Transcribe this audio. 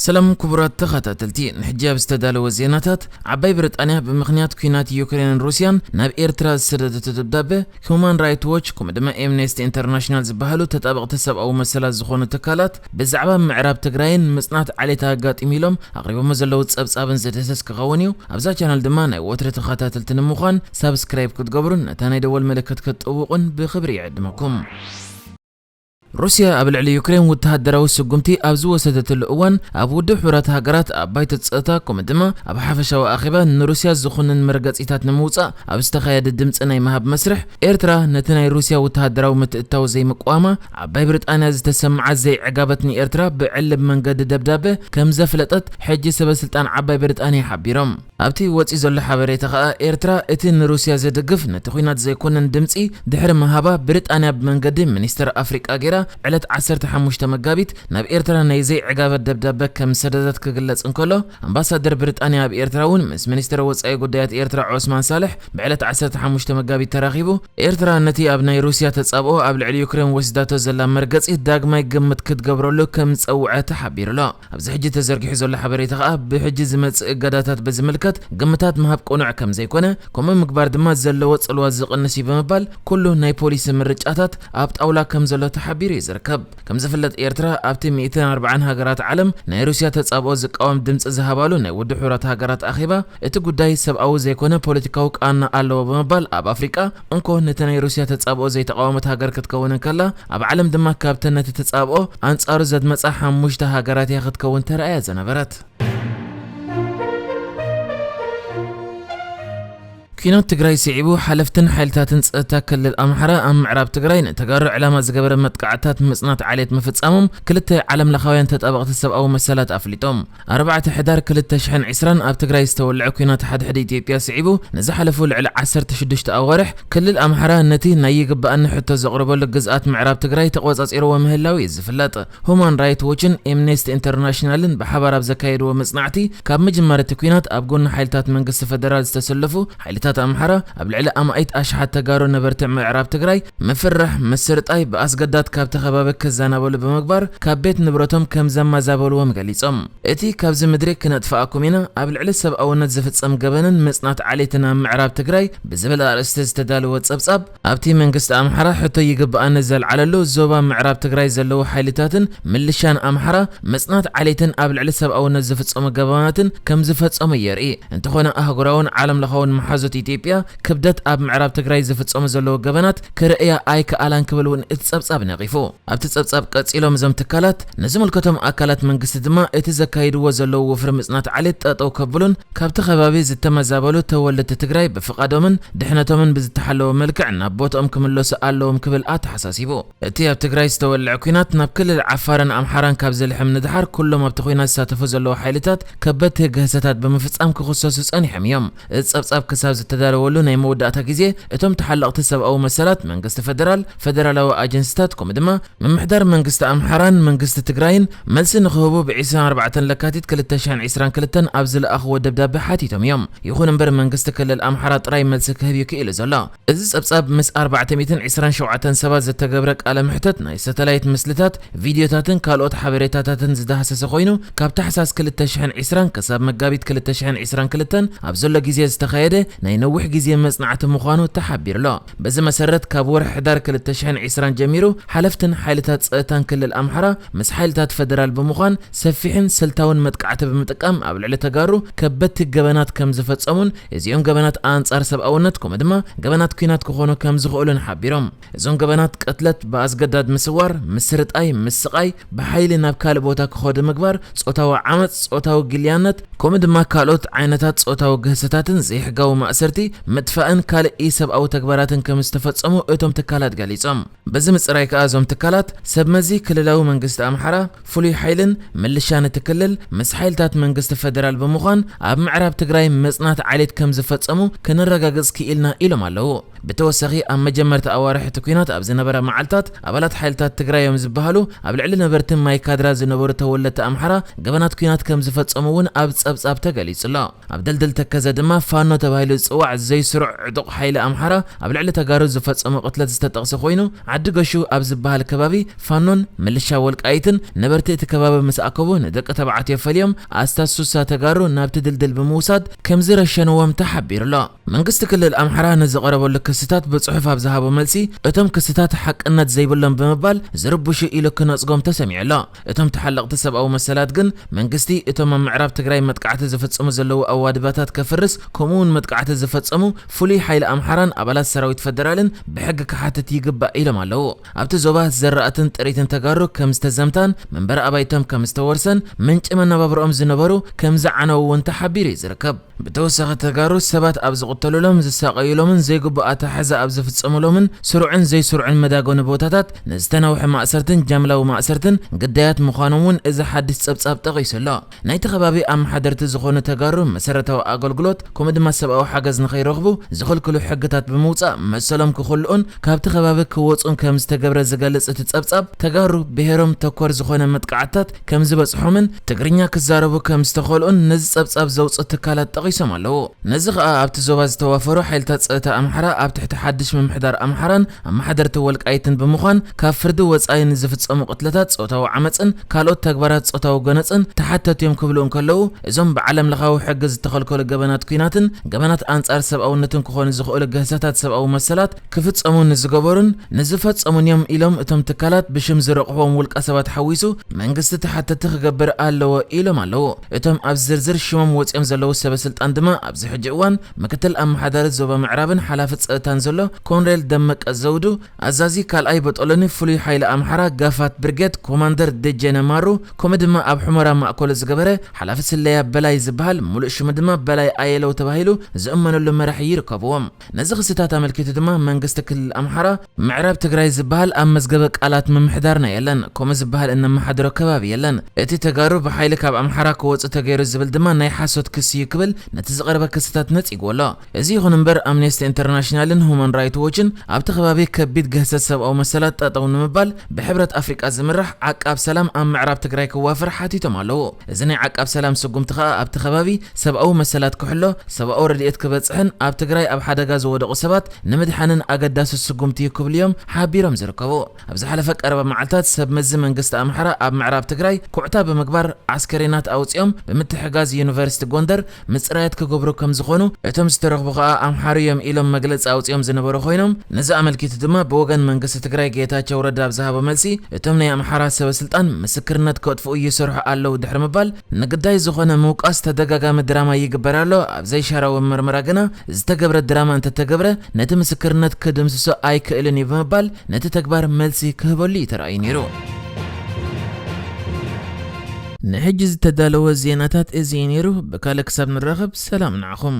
ሰላም ክቡራት ተኸታተልቲ፣ ንሕጂ ኣብ ዝተዳለወ ዜናታት፣ ዓባይ ብሪጣንያ ብምኽንያት ኲናት ዩክሬንን ሩስያን ናብ ኤርትራ ዝሰደደቶ ደብዳበ፣ ሁማን ራይት ዎች ከምኡ ድማ ኤምነስቲ ኢንተርናሽናል ዝበሃሉ ተጣበቕቲ ሰብኣዊ መሰላት ዝኾኑ ትካላት ብዛዕባ ምዕራብ ትግራይን ምጽናት ዓሌት ኣጋጢሙ ኢሎም ኣቕሪቦሞ ዘለዉ ጸብጻብን ዝድህስስ ክኸውን እዩ። ኣብዛ ቻነል ድማ ናይ ወትሪ ተኸታተልቲ ንምዃን ሳብስክራይብ ክትገብሩን ነታ ናይ ደወል ምልክት ክትጥውቑን ብኽብሪ ይዕድመኩም። ሩስያ ኣብ ልዕሊ ዩክሬን ወተሃደራዊ ስጉምቲ ኣብ ዝወሰደትሉ እዋን፣ ኣብ ውድብ ሕቡራት ሃገራት ኣብ ባይቶ ጸጥታ፣ ከምኡ ድማ ኣብ ሓፈሻዊ ኣኼባ ንሩስያ ዝኹንን መርገጺታት ንምውጻእ ኣብ ዝተኻየደ ድምጺ ናይ ምሃብ መስርሕ፣ ኤርትራ ነቲ ናይ ሩስያ ወተሃደራዊ ምትእትታው ዘይምቅዋማ፣ ዓባይ ብሪጣንያ ዝተሰምዓ ዘይዕጋበት ንኤርትራ ብዕልብ መንገዲ ደብዳበ ከም ዘፍለጠት ሕጂ ሰበ ስልጣን ዓባይ ብሪጣንያ ሓቢሮም። ኣብቲ ወጺኡ ዘሎ ሓበሬታ ከኣ፣ ኤርትራ እቲ ንሩስያ ዝድግፍ ነቲ ኲናት ዘይኮነን ድምጺ ድሕሪ ምሃባ፣ ብሪጣንያ ብመንገዲ ሚኒስተር ኣፍሪቃ ገይራ ዕለት ዓሰርተ ሓሙሽተ መጋቢት ናብ ኤርትራ ናይ ዘይዕጋበት ደብዳበ ከም ዝሰደደት ክግለጽ እንከሎ፣ ኣምባሳደር ብሪጣንያ ኣብ ኤርትራ እውን ምስ ሚኒስተር ወጻኢ ጉዳያት ኤርትራ ዖስማን ሳልሕ ብዕለት ዓሰርተ ሓሙሽተ መጋቢት ተራኺቡ፣ ኤርትራ ነቲ ኣብ ናይ ሩስያ ተጻብኦ ኣብ ልዕሊ ዩክሬን ወሲዳቶ ዘላ መርገጺ ዳግማይ ግምት ክትገብረሉ ከም ዝጸውዐ ተሓቢሩ ኣሎ። ኣብዚ ሕጂ ተዘርጊሑ ዘሎ ሓበሬታ ከኣ፣ ብሕጂ ዝመጽእ እገዳታት ብዝምልከት ግምታት ምሃብ ቅኑዕ ከም ዘይኮነ፣ ከምኡ ምግባር ድማ ዘለዎ ጽልዋ ዝቕንስ እዩ ብምባል፣ ኩሉ ናይ ፖሊሲ ምርጫታት ኣብ ጣውላ ከም ዘሎ ተሓቢሩ እዩ ዝርከብ። ከም ዝፍለጥ፣ ኤርትራ ኣብቲ ሚእትን ኣርባዓን ሃገራት ዓለም ናይ ሩስያ ተጻብኦ ዝቃወም ድምጺ ዝሃባሉ ናይ ውድብ ሕቡራት ሃገራት ኣኼባ፣ እቲ ጉዳይ ሰብኣዊ ዘይኮነ ፖለቲካዊ ቃና ኣለዎ ብምባል፣ ኣብ ኣፍሪቃ እንኮ ነቲ ናይ ሩስያ ተጻብኦ ዘይተቃወመት ሃገር ክትከውን እንከላ፣ ኣብ ዓለም ድማ ካብተን ነቲ ተጻብኦ ኣንጻሩ ዘድመጻ ሓሙሽተ ሃገራት እያ ክትከውን ተራእያ ዝነበረት። ኲናት ትግራይ ስዒቡ፣ ሓለፍትን ሓይልታትን ጸጥታ ክልል ኣምሓራ ኣብ ምዕራብ ትግራይ ንተጋሩ ዕላማ ዝገበረ መጥቃዕታት ምጽናት ዓሌት ምፍጻሞም ክልተ ዓለምለኻውያን ተጣበቕቲ ሰብኣዊ መሰላት ኣፍሊጦም። ኣርባዕተ ሕዳር ክልተ ሽሕን ዕስራን ኣብ ትግራይ ዝተወልዐ ኲናት ሓድሕድ ኢትዮጵያ ስዒቡ ንዝሓለፉ ልዕሊ ዓሰርተ ሽዱሽተ ኣዋርሕ፣ ክልል ኣምሓራ ነቲ ናይ ይግባኣኒ ሕቶ ዘቕርበሉ ግዝኣት ምዕራብ ትግራይ ተቖጻጺርዎ ምህላው እዩ ዝፍለጥ። ሁማን ራይት ዎችን ኤምነስቲ ኢንተርናሽናልን ብሓባር ኣብ ዘካየድዎ መጽናዕቲ፣ ካብ መጀመርያ እቲ ኲናት ኣብ ጎኒ ሓይልታት መንግስቲ ፈደራል ዝተሰለፉ ሓይልታት ኣምሓራ፣ ኣብ ልዕሊ ኣማኢት ኣሽሓት ተጋሩ ነበርቲ ምዕራብ ትግራይ ምፍርራሕ፣ ምስርጣይ፣ ብኣስገዳድ ካብቲ ከባቢ ክዘናበሉ ብምግባር፣ ካብ ቤት ንብረቶም ከም ዘመዛበልዎም ገሊጾም። እቲ "ካብዚ ምድሪ ክነጥፍኣኩም ኢና፣ ኣብ ልዕሊ ሰብኣውነት ዝፍጸም ገበንን ምጽናት ዓሌትን ኣብ ምዕራብ ትግራይ" ብዝብል ኣርእስቲ ዝተዳለወ ጸብጻብ፣ ኣብቲ መንግስቲ ኣምሓራ ሕቶ ይግባኣኒ ዘልዓለሉ ዞባ ምዕራብ ትግራይ ዘለዉ ሓይልታትን ምልሻን ኣምሓራ፣ ምጽናት ዓሌትን ኣብ ልዕሊ ሰብኣውነት ዝፍጸሙ ገበናትን ከም ዝፈጸሙ የርኢ። እንተኾነ፣ ኣህጉራውን ዓለምለኻውን መሓዙት ኢትዮጵያ፣ ክብደት ኣብ ምዕራብ ትግራይ ዝፍጸሙ ዘለዉ ገበናት ክርእያ ኣይከኣላን ክብል እውን እቲ ጸብጻብ ነቒፉ። ኣብቲ ጸብጻብ ቀጺሎም እዞም ትካላት፣ ንዝምልከቶም ኣካላት መንግስቲ ድማ እቲ ዘካይድዎ ዘለዉ ወፍሪ ምጽናት ዓሌት ጠጠው ከብሉን ካብቲ ከባቢ ዝተመዛበሉ ተወለድቲ ትግራይ ብፍቓዶምን ድሕነቶምን ብዝተሓለወ መልክዕ ናብ ቦትኦም ክምለሱ ኣለዎም ክብል ኣተሓሳሲቡ። እቲ ኣብ ትግራይ ዝተወልዐ ኲናት ናብ ክልል ዓፋርን ኣምሓራን ካብ ዘልሕም ንድሓር፣ ኩሎም ኣብቲ ኲናት ዝሳተፉ ዘለዉ ሓይልታት ከበድቲ ግህሰታት ብምፍጻም ክኽሰሱ ጸኒሖም እዮም። እዚ ጸብጻብ ክሳብ ዝተዳለወሉ ናይ መወዳእታ ግዜ፣ እቶም ተሓለቕቲ ሰብኣዊ መሰላት መንግስቲ ፈደራል፣ ፈደራላዊ ኣጀንሲታት፣ ከምኡ ድማ ምምሕዳር መንግስቲ ኣምሓራን መንግስቲ ትግራይን መልሲ ንኽህቡ ብ ዕስራን ኣርባዕተን ለካቲት ክልተ ሽሕን ዕስራን ክልተን ኣብ ዝለኣኽዎ ደብዳበ ሓቲቶም እዮም። ይኹን እምበር፣ መንግስቲ ክልል ኣምሓራ ጥራይ መልሲ ክህብ እዩ ክኢሉ ዘሎ። እዚ ጸብጻብ፣ ምስ ኣርባዕተ ሚእትን ዕስራን ሸውዓተን ሰባት ዝተገብረ ቃለ መሕተት፣ ናይ ሳተላይት ምስልታት፣ ቪድዮታትን ካልኦት ሓበሬታታትን ዝዳህሰሰ ኮይኑ፣ ካብ ታሕሳስ ክልተ ሽሕን ዕስራን ክሳብ መጋቢት ክልተ ሽሕን ዕስራን ክልተን ኣብ ዘሎ ግዜ ዝተኻየደ ናይ ነዊሕ ግዜ መጽናዕቲ ምዃኑ ተሓቢሩ ኣሎ። በዚ መሰረት፣ ካብ ወርሒ ሕዳር ክልተ ሽሕን ዕስራን ጀሚሩ፣ ሓለፍትን ሓይልታት ጸጥታን ክልል ኣምሓራ ምስ ሓይልታት ፈደራል ብምዃን ሰፊሕን ስልታውን መጥቃዕቲ ብምጥቃም ኣብ ልዕሊ ተጋሩ ከበድቲ ገበናት ከም ዝፈጸሙን፣ እዚኦም ገበናት ኣንጻር ሰብኣውነት፣ ከምኡ ድማ ገበናት ኲናት ክኾኑ ከም ዝኽእሉን ሓቢሮም። እዞም ገበናት ቅትለት፣ ብኣስገዳድ ምስዋር፣ ምስርጣይ፣ ምስቓይ፣ ብሓይሊ ናብ ካልእ ቦታ ክኸዱ ምግባር፣ ጾታዊ ዓመጽ፣ ጾታዊ ግልያነት፣ ከምኡ ድማ ካልኦት ዓይነታት ጾታዊ ግህሰታትን ዘይሕጋዊ ማእሰርቲ፣ ምጥፋእን ካልእ ኢሰብኣዊ ተግባራትን ከም ዝተፈጸሙ እቶም ትካላት ገሊጾም። በዚ ምጽራይ ከኣ እዞም ትካላት፣ ሰብ መዚ ክልላዊ መንግስቲ ኣምሓራ፣ ፍሉይ ሓይልን ምልሻን እቲ ክልል ምስ ሓይልታት መንግስቲ ፈደራል ብምዃን ኣብ ምዕራብ ትግራይ መጽናት ዓሌት ከም ዝፈጸሙ ከነረጋግጽ ክኢልና ኢሎም ኣለዉ። ብተወሳኺ ኣብ መጀመርታ ኣዋርሕ እቲ ኲናት ኣብ ዝነበረ መዓልታት ኣባላት ሓይልታት ትግራይ እዮም ዝበሃሉ ኣብ ልዕሊ ነበርቲ ማይካድራ ዝነበሩ ተወለድቲ ኣምሓራ ገበናት ኲናት ከም ዝፈጸሙ እውን ኣብ ጸብጻብ ተገሊጹ ኣሎ። ኣብ ደልደል ተከዘ ድማ ፋኖ ተባሂሉ ዝጽዋዕ ዘይስሩዕ ዕጡቕ ሓይሊ ኣምሓራ ኣብ ልዕሊ ተጋሩ ዝፈጸሞ ቅትለት ዝተጠቕሰ ኮይኑ፣ ዓዲ ገሹ ኣብ ዝበሃል ከባቢ ፋኖን ምልሻ ወልቃይትን ነበርቲ እቲ ከባቢ ምስ ኣከቡ ንደቂ ተባዕትዮ ፈልዮም ኣስታት ሱሳ ተጋሩ ናብቲ ድልድል ብምውሳድ ከም ዝረሸንዎም ተሓቢሩ ኣሎ። መንግስቲ ክልል ኣምሓራ ንዝቐረበሉ ክስታት ብጽሑፍ ኣብ ዝሃቦ መልሲ፣ እቶም ክስታት ሓቅነት ዘይብሎም ብምባል ዝርብሹ ኢሉ ክነጽጎም ተሰሚዑ ኣሎ። እቶም ተሓለቕቲ ሰብኣዊ መሰላት ግን መንግስቲ እቶም ኣብ ምዕራብ ትግራይ መጥቃዕቲ ዝፍጽሙ ዘለዉ ኣዋድባታት ከፍርስ፣ ከምኡ እውን መጥቃዕቲ ዝፈጸሙ ፍሉይ ሓይሊ ኣምሓራን ኣባላት ሰራዊት ፈደራልን ብሕጊ ክሓትት ይግባእ ኢሎም ኣለዉ። ኣብቲ ዞባ ዘራእትን ጥሪትን ተጋሩ ከም ዝተዘምታን መንበሪ ኣባይቶም ከም ዝተወርሰን ምንጪ መነባብሮኦም ዝነበሩ ከም ዝዓነዉ እውን ተሓቢሩ እዩ ዝርከብ። ብተወሳኺ ተጋሩ ሰባት ኣብ ዝቕተሉሎም፣ ዝሳቐዩሎምን ዘይግቡእ ኣተሓሕዛ ኣብ ዝፍጸሙሎምን ስሩዕን ዘይስሩዕን መዳጎኒ ቦታታት ንዝተናውሐ ማእሰርትን ጃምላዊ ማእሰርትን ግዳያት ምዃኖም እውን እዚ ሓድሽ ጸብጻብ ጠቒሱ ኣሎ። ናይቲ ከባቢ ኣመሓደርቲ ዝኾኑ ተጋሩ መሰረታዊ ኣገልግሎት ከምኡ ድማ ሰብኣዊ ሓገዝ ንኸይረኽቡ ዝኽልክሉ ሕግታት ብምውጻእ መሰሎም ክኽልኡን ካብቲ ከባቢ ክወጹን ከም ዝተገብረ ዝገልጽ እቲ ጸብጻብ፣ ተጋሩ ብሄሮም ተኮር ዝኾነ መጥቃዕትታት ከም ዝበጽሖምን ትግርኛ ክዛረቡ ከም ዝተኸልኡን ነዚ ጸብጻብ ዘውጽኡ ትካላት ጠቒሶም ኣለዉ። ነዚ ኸኣ ኣብቲ ዞባ ዝተዋፈሩ ሓይልታት ጸጥታ ኣምሓራ ኣብ ትሕቲ ሓድሽ ምምሕዳር ኣምሓራን ኣመሓደርቲ ወልቃይትን ብምዃን ካብ ፍርዲ ወጻኢ ንዝፍጸሙ ቅትለታት፣ ጾታዊ ዓመጽን ካልኦት ተግባራት ጾታዊ ጎነጽን ተሓተቲ እዮም ክብሉ እንከለዉ፣ እዞም ብዓለም ለኻዊ ሕጊ ዝተኸልከሉ ገበናት ኲናትን ገበናት ኣንጻር ሰብኣውነትን ክኾኑ ዝኽእሉ ግህሰታት ሰብኣዊ መሰላት ክፍጸሙ ንዝገበሩን ንዝፈጸሙን እዮም ኢሎም እቶም ትካላት ብሽም ዝረቑሕዎም ውልቀ ሰባት ሓዊሱ መንግስቲ ተሓተቲ ክገብር ኣለዎ ኢሎም ኣለዉ። እቶም ኣብ ዝርዝር ሽሞም ወጺኦም ዘለዉ ሰበ ስልጣን ድማ ኣብዚ ሕጂ እዋን ምክትል ኣመሓዳሪ ዞባ ምዕራብን ሓላፊ ጸጥታን ዘሎ ኮንሬል ደመቀ ዘውዱ፣ ኣዛዚ ካልኣይ ቦጦሎኒ ፍሉይ ሓይሊ ኣምሓራ ጋፋት ብርጌድ ኮማንደር ደጀነ ማሩ፣ ከምኡ ድማ ኣብ ሑመራ ማእከሉ ዝገበረ ሓላፊ ስለያ በላይ ዝበሃል፣ ሙሉእ ሽሙ ድማ በላይ ኣየለው ተባሂሉ ዝእመነሉ መራሒ ይርከብዎም። ነዚ ክስታት ኣመልኪቱ ድማ መንግስቲ ክልል ኣምሓራ ምዕራብ ትግራይ ዝበሃል ኣብ መዝገበ ቃላት ምምሕዳርና የለን፣ ከምኡ ዝበሃል እነመሓድሮ ከባቢ የለን፣ እቲ ተጋሩ ብሓይሊ ካብ ኣምሓራ ክወፁ ተገይሩ ዝብል ድማ ናይ ሓሶት ክሲ እዩ ክብል ነቲ ዝቐረበ ክስታት ነፂግዎ ኣሎ። እዚ ይኹን እምበር ኣምነስቲ ኢንተርናሽናልን ሁማን ራይት ዎችን ኣብቲ ከባቢ ከቢድ ግህሰት ሰብኣዊ መሰላት ጠጠው ንምባል ብሕብረት ኣፍሪቃ ዝምራሕ ዓቃብ ሰላም ኣብ ምዕራብ ትግራይ ክዋፈር ሓቲቶም ኣለዉ። እዚ ናይ ዓቃብ ሰላም ስጉምቲ ከኣ ኣብቲ ከባቢ ሰብኣዊ መሰላት ክሕሎ፣ ሰብኣዊ ረድኤት ክበጽሕን ኣብ ትግራይ ኣብ ሓደጋ ዝወደቑ ሰባት ንምድሓንን ኣገዳሲ ስጉምቲ እዩ ክብሉ እዮም ሓቢሮም ዝርከቡ። ኣብ ዝሓለፈ ቀረባ መዓልታት ሰብ መዚ መንግስቲ ኣምሓራ ኣብ ምዕራብ ትግራይ ኩዕታ ብምግባር ዓስከሬናት ኣውጺኦም ብምትሕጋዝ ዩኒቨርሲቲ ጎንደር ምጽራያት ክገብሩ ከም ዝኾኑ፣ እቶም ዝተረኽቡ ከኣ ኣምሓሩ እዮም ኢሎም መግለጺ ኣውጺኦም ዝነበሩ ኮይኖም፣ ነዚ ኣመልኪቱ ድማ ብወገን መንግስቲ ትግራይ ጌታቸው ረዳ ኣብ ዝሃቦ መልሲ፣ እቶም ናይ ኣምሓራ ሰበ ስልጣን ምስክርነት ከጥፍኡ ይሰርሑ ኣለዉ ድሕሪ ምባል፣ ንግዳይ ዝኾነ ምውቃስ ተደጋጋሚ ድራማ ይግበር ኣሎ፣ ኣብ ዘይሻራዊ ምርመራ ግና ዝተገብረ ድራማ እንተተገብረ ነቲ ምስክርነት ክድምስሶ ኣይክእልን እዩ ብምባል ነቲ ተግባር መልሲ ክህበሉ እዩ ተራእዩ ነይሩ። ንሕጂ ዝተዳለወ ዜናታት እዚ እዩ ነይሩ። ብካልእ ክሳብ ንራኸብ ሰላም ንዓኹም።